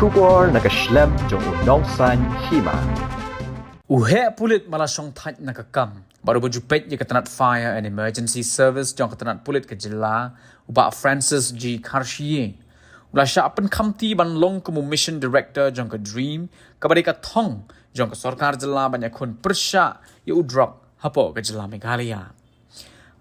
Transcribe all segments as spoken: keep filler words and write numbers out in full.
Khubor na ka shlem jong u Nongsaiñ Hima. U heh pulit ba la shongthait na ka kam bad uba ju peit ïa ka tnat Fire and Emergency Service jong ka tnat pulit ka jylla, u Bah Francis G Kharshie, u la shah pynkhamti ban long kum u Mission Director jong ka DREAM, kaba dei ka thong jong ka sorkar jylla ban ïakhun pyrshah ïa u drok hapoh ka jylla Meghalaya.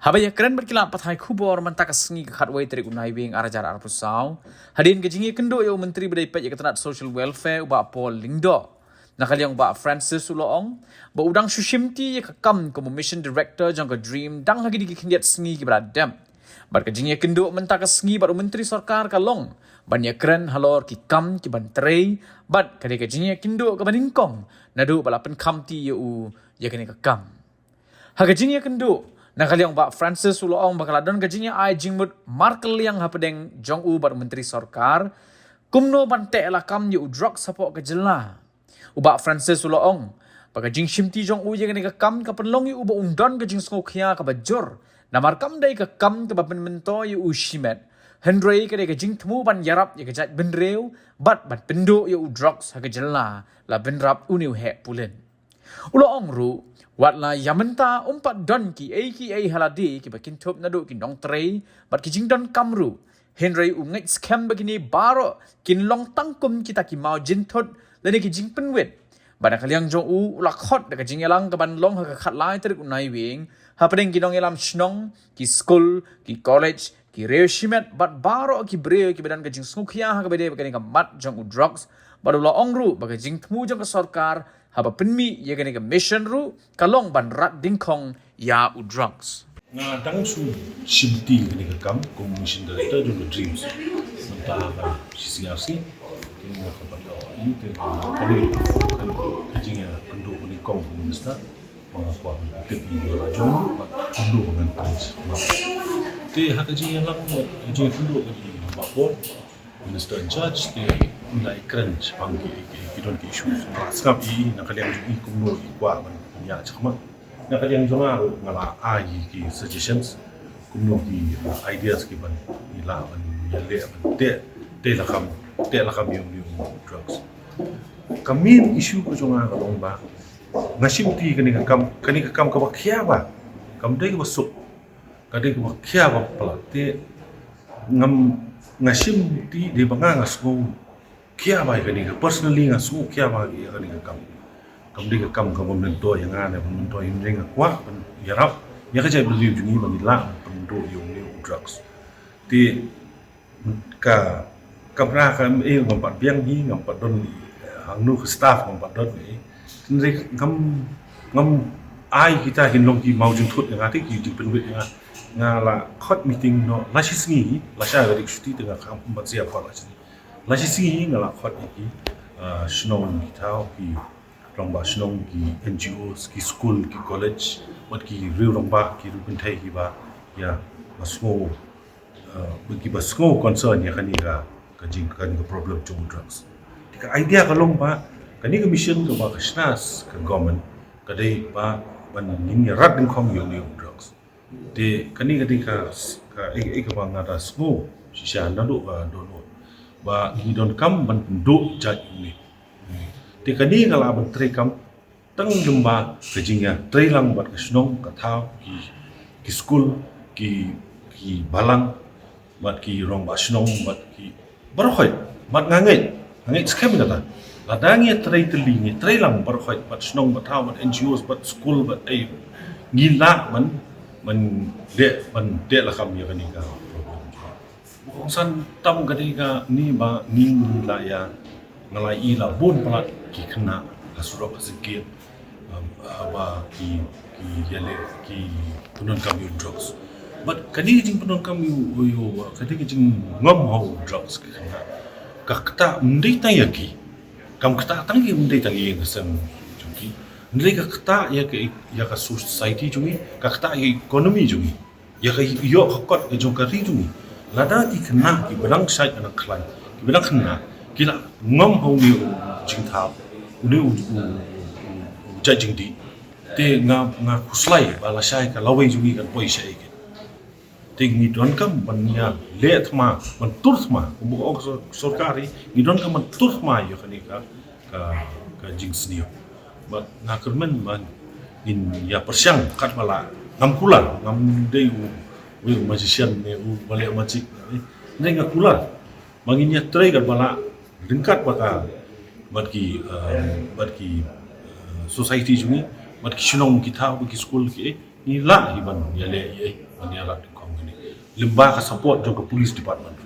Haba ïakren bad ki lad pathai khubor mynta ka sngi ka khatwei tarik u Naiwieng ar hajar arphew saw, hadien ka jingïakynduh ïa u Myntri ba dei peit ïa ka tnat Social Welfare, u Bah Paul Lyngdoh, na ka liang u Bah Francis u la ong ba u dang shu shimti ïa ka kam kum u Mission Director jong ka DREAM dang ha kine ki khyndiat sngi kiba la dep. Bad ka jingïakynduh mynta ka sngi bad u Myntri Sorkar ka long ban ïakren halor ki kam ki ban trei, bad ka dei ka jingïakynduh kaba nyngkong naduh ba la pynkhamti ïa u ïa kane ka kam. Ha ka jingïakynduh, na ka liang u Bah Francis u la ong ba ka la don ka jingïa-ai jingmut markylliang hapdeng jong u bad u Myntri Sorkar kumno ban teh lakam ïa u drugs hapoh ka jylla. U Bah Francis u la ong ba ka jingshimti jong u ïa kane ka kam ka pynlong ïa u ba un don ka jingsngewkhia kaba jur, namar kam dei ka kam kaba pynmyntoi ïa u shimet, hynrei ka dei ka jingthmu ban ïarap ïa ka jaitbynriew bad ban pynduh ïa u drugs ha ka jylla, la bynrap une u heh pulit. U la ong ruh, wat la ïa mynta um pat don kiei kiei ha lade kiba kynthup naduh ki nongtrei bad ki jingdonkam ruh, hynrei u ngeit skhem ba kine baroh kin long tang kum kita ki maw jynthut lane ki jingpynwit. Bad na ka liang jong u, u la khot da ka jingïalang kaban long ha ka khatlai tarik u Naiwieng hapdeng ki nongïalam shnong, ki skul, ki college, ki riew shimet bad baroh ki briew kiba don ka jingsngewkhia ha kaba ïadei bad kane ka mat jong u drugs. Bad u la ong ruh ba ka jingthmu jong ka sorkar haba pynmih ïa kane ka mission ruh ka long ban rat dyngkhong ïa u drugs. Nga dang shu shimti ïa kane ka kam kum mission director jong ka DREAM mynta ka shisngi arsngi. Te nga ka pat ïoh ïa te ka, ka jingïakynduh kane kong u minister. Ba nga kwah ban tip ïa la jong ba kumno ba ngan pynshong. Te ha ka jingïalang, ka jingïakynduh ka jong u Bah Paul, Minister in charge, te u la ïakren shaphang ki, ki, ki don ki issues. Nga la sngap ïa i na ka liang jong i kumno i kwah ban pynïaid shakhmat. Na ka liang jong nga ruh nga la ai ki suggestions kumno ki, uh, ideas ki ban i lah ban ïaleh ban teh, teh lakam, teh lakam ïa u, ïa u drugs. Ka main issue ka jong nga ka long ba nga shimti kane ka kam, kane ka kam kaba khia ba kam dei kaba suk, ka dei kaba khia ba palat. Te ngam, nga shimti dei ba nga, nga sngewkhia ba ïa kane ka, personally nga sngewkhia ba ïa kane ka kam. Kam dei ka kam kaba myntoi ïa nga ne ba myntoi, hynrei nga kwah ban ïarap ïa ka jaitbynriew jong ngi ba ngin lah ban pynduh ïa u, ïa u drugs. Te ka, ka kamra ka, eh, ngam pat biang hi, ngam pat don, eh, hangno ka staff ngam pat don hi. Hynrei ngam, ngam ai kita kin long ki maw jynthut ïa nga te ki jingpynwit ïa nga. Nga la khot meeting noh la shisngi hi, lashai ka dei ka shuti te nga kam ban sia pat la shisngi. La shisngi hi nga la khot ïa ki, ah, shnong ki thaw, ki rangbah shnong, ki N G Os, ki skul, ki college, bad ki riew rangbah, ki riew kynthei kiba, ïa, ba sngew, uh, kiba sngew concern ïa kane ka, ka jing, kane ka problem jong u drugs. Te ka idea ka long ba kane ka mission kaba ka shna ka government ka dei ba ban ngin ïa rat dyngkhong ïa u, ïa u drugs. Te kane ka dei ka, ka, eh, eh, kaba nga da sngew shisha naduh ka dohnud ba ngi donkam ban pynduh jait une. Te kane nga lah ban trei kam tang lyngba ka jingïatreilang bad ka shnong ka thaw, ki, ki skul, ki, ki balang, bad ki rangbah shnong, bad ki baroh khoit, bad nga ngeit, nga ngeit skhem ïa kata. Lada ngi trei tylli, ngi treilang baroh khoit, bad shnong, bad thaw, bad N G Os, bad skul, bad ei, ngi lah ban, ban dei, ban dei lakam ïa kane ka problem. Kongsan tam ka dei kane ba ngi, ngi la ïa, nga la ïohi la bun palat ki khynnah ha surok ha syngkien, um, uh, ba ki, ki ïaleh, ki pyndonkam ïa u drugs. Bad kane ka jingpyndonkam ïa u, ïa u, kane ka jingngam ha u drugs ki khynnah, ka ktah ym dei tang ïa ki. Kam ktah tang ïa, ym dei tang ïa ka seng jong ki. Hynrei ka ktah ïa ka, ïa ka society jong ngi, ka ktah ïa ka economy jong ngi. Ïa ka ïoh ka kot ka jong ka ri jong ngi. Lada ki khynnah kiba dang shait, dang khlaiñ, kiba dang khynnah ki la ngam ha une u jingthaw, une u, u, u, u jait jingdih, te nga, nga khuslai ba lashai ka lawei jong ngi kan poi shaei kein. Te ngi donkam ban ïa leh thma, ban tur thma, kumba ka ong sor-, sorkar hi, ngi donkam ban tur thma ïa kane ka, ka, ka jingsniew. Bad nga kyrmen ba ngin ïa pyrshang katba lah, ngam kular, ngam dei u, u magician ne uba leh magic, ne nga kular ba ngin ïa trei katba lah ryngkat bad ka, bad ki, eh, bad ki, eh, society jong ngi, bad ki shnong ki thaw, bad ki skul ki, eh, ngi lah hi ban ïa leh, eh, ban ïa rat kong kane. Lyngba ka support jong ka police department.